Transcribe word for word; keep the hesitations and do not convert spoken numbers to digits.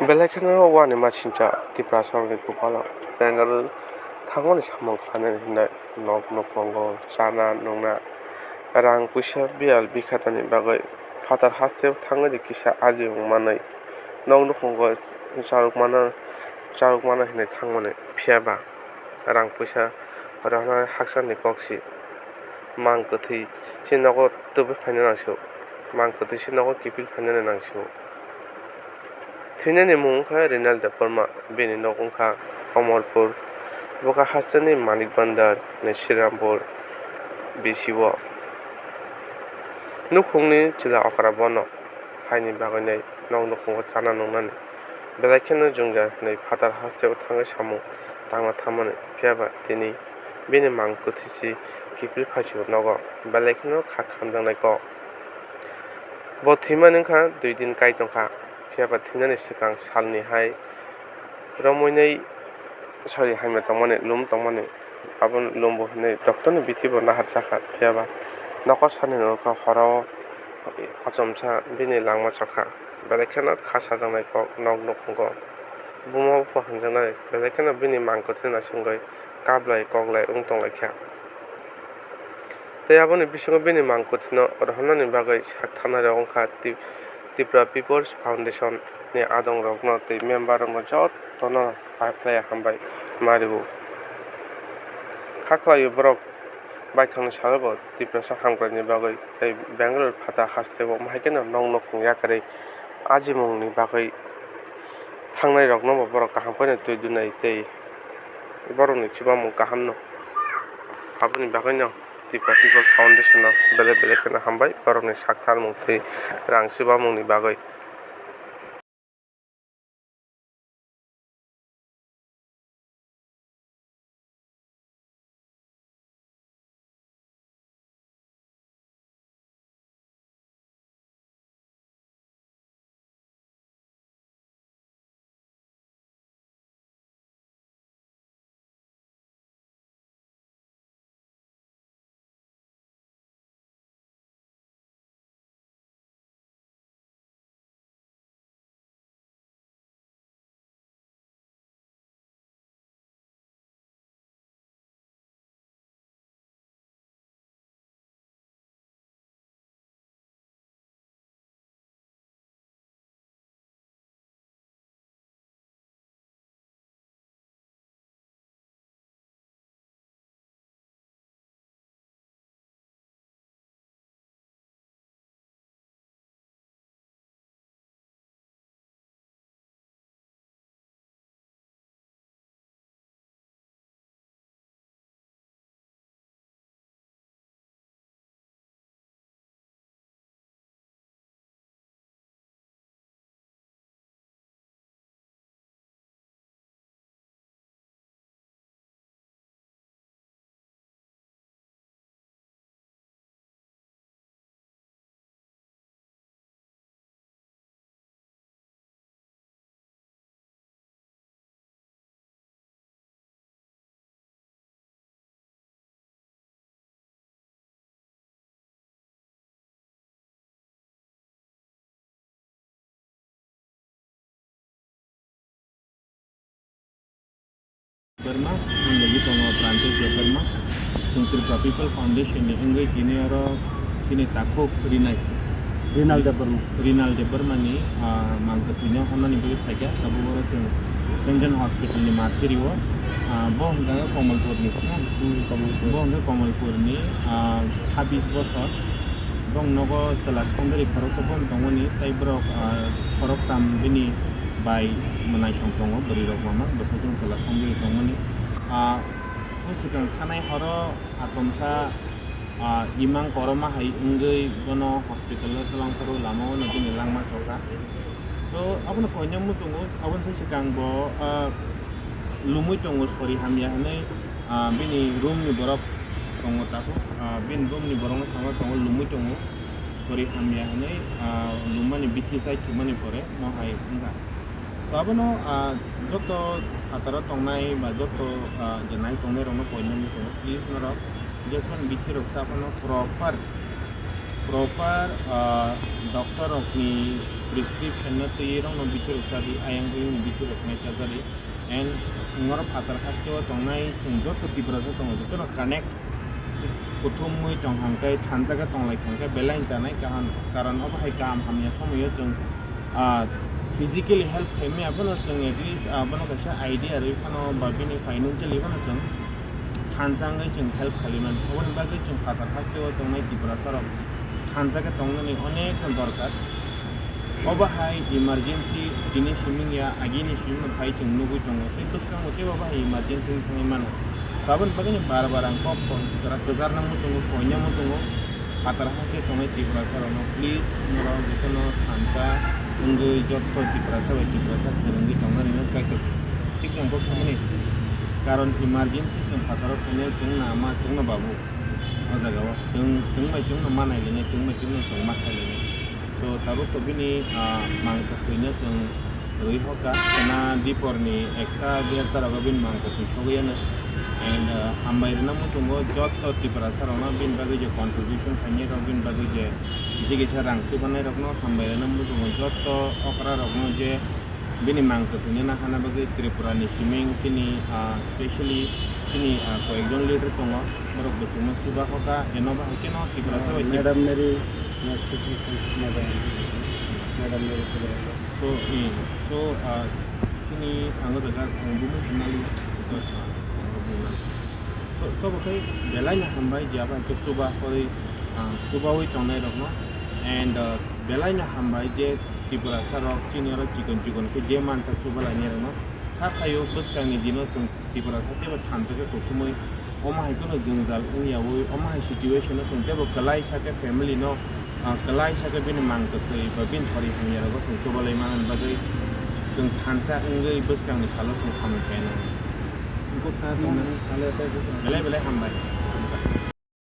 Belai kheno wani masingcha Tiprasarokni kwpalo Bengal thangmani samung khlainani hinwi nok nukhungo chana nungna, rang puisa biyal bikhatani bagwi phatar hasteo thangwi kisa ajimung manwi nok nukhungo charwk mano, charwk mano hinwi thangmani. Phiya ba rang puisa rohornani hakcharni kok si. Mang kwthwi se nogo tubui phaina nang si-o, mang kwthwi se nogo kiphil phainani nang si-o. Thwinani mung wngkha Rinal Debbarma, bini nok wngkha Komolpur, bwkha hasteni Manik Bandar ni Srirampur B C o. Nukhungni chwla okra bono haini bagwinai nok nukhungo chana nungnani belai kheno jwngjal hinwi phatar hasteo thangwi samung tangna thammani. Phiya ba tini bini mang kwthwi si kiphil phai si-o nogo, belai kheno kha khamjaknai kok. Bo thwimani wngkha dui din kai tongkha, phiya ba thwinani swkang salni hai romwi nai sori hamya tongmani, lum tongmani, abo lum bo hinwi doctor ni bithi bo nahar sakha, phiya ba nokosani nokha horo achomsa bini langma chokha, belai kheno kha sajaknai kok nok nukhungo. Buma bupha hwnjaknai, belai kheno bini mang kwthwino naisingwi kaplai koklai wng tonglaikha. Tei aboni bisingo bini mang kwthwino rohornani bagwi sak tharnairok wngkha Ti-, Tripura People's Foundation ni adongrokno tei member rokno jotono paiphlaiya hambai ma rwo. Kha khlaio borok baithangni salo bo Tiprasa hamkraini bagwi tei Bangalore phatar hasteo, omo hai kheno nok nukhung yakarwi ajimungni bagwi thangnairokno bo borok kaham kheno twi dunai tei borokni chubamung kahamno. Aboni bagwino Tripura People Foundation-no belai belai kheno hambai borokni sak tharmung tei rang chubamungni bagwi. Debbarma, ang lagi tongo Prantesh Debbarma. Chwng Tripura People Foundation ni wngwi tini oro chini takhuk rinai. Rinal Debbarma. Rinal Debbarma ni, ah, mang kwthwino honnani bagwi phaikha, tabuk oro chwng Saint John Hospital ni Marchari o, ah, bo hwnkha khe Komolpur ni. Hmm, Komolpur. Bo hwnkha Komolpur ni, ah, sabbish bochor. Bong nogo chwla songdari khoroksa bong tongmani, tei borok, ah, khoroktam bini bai mwnaisong tongo, bwrwi rok mama, bwsajwk chwla songdari tongmani. Ah, bwswkang thanai horo atomsa, ah, imang koroma hai wngwi bono hospital o twlang phuru lama o no bini langma chokha. So, abono koinai muchungo, aboni sai swkang bo, ah, lumwi tongo, sori hamya hinwi, ah, bini room ni borok tongo takhuk, ah, bini room ni borok no sama tongo, lumwi tongo, sori hamya hinwi, ah, lummani bithi chai thumani pore mo hai wngkha. So, abono, ah, joto phataro tongnai ba joto, ah, je nai tongnai rokno koinai muchungo, please norok jesmani bithi rok sa phano proper Proper, ah, doctor rokni prescription no twi rokno bithi rok chadi, ayang oyung ni bithi rok nai chajadi. And chwng norok phatar haste o tongnai, chwng joto Tiprasa tongo, jotono connect kuthumwi tong hangkhe, thansa khe tonglai hangkhe belai chanai kaham, karon obo hai kaham hamya somoyo chwng, ah, physically help khaimaya phano chwng at least, ah, bono kaisa idea rwi phano ba bini financially phano chwng thansa wngwi chwng help khailaimani. Oboni bagwi chwng phatar haste o tongnai Tiprasa rok thansa khe tongnani onekno dorkar. Obo hai emergency tini siming ya, agini siming phai chwng nugwi tongo. Tei bwskango tei obo hai emergency wngwi thangwi mano. Aboni bagwino bar bar ang kok kwrak kwchar nangma tongo, koinama tongo. Phatar haste tongnai Tiprasa rokno please norok jotono thansa wngwi jotto Tiprasa bai Tiprasa kwrwngwi tongnani no kaitor. Thik ang kok samani. Karon emergency chwng phataro phainai chwng na ma chwng no babu. O jaga o chwng, chwng bai chwng no ma nai lini, chwng bai chwng no chwng ma khai lini. So, tabuk to bini, ah, mang kwthwino chwng rwi hoka, kana diporni ekta derta rogo bini mang kwthwi sogwi ano. And, ah, hambai rwna muchungo jotto Tiprasa rokno bini bagwi je contribution khainai rok, bini bagwi je kisa kisa rang chubanai rokno hambai rwna muchungo jotto okra rokno je bini mang kwthwino na hana bagwi Tripura ni siming chini, ah, specially chini, ah, koyekjon leader tongo, borok bwswkno chuba hoka, eno bahai kheno Tiprasa bai Madam Mary, no special thanks, Madam, Madam Mary Chubakha. So, eh, so, ah, chini ang o jaga ang bumu hinali, so, tobo khai belai no hambai je abo hai khe chuba hoi, ah, chubawi tongnai rokno, and, ah, belai no hambai je Tiprasa rok chini oro chikon chikon khe je mansa chuba lainai rokno kha khaio bwskangni dino chwng Tiprasa teibo thansa khe kuthumwi omo hai kheno jwngjal wngyawi omo hai situation o chwng teibo kwlai sa khe family no, ah, kwlai sa khe bini mang kwthwi ba bini sori hamya rogo chwng chubalai manani bagwi chwng thansa wngwi bwskangni salo chwng samung khaina. Kok sa tongna. Belai belai hambai.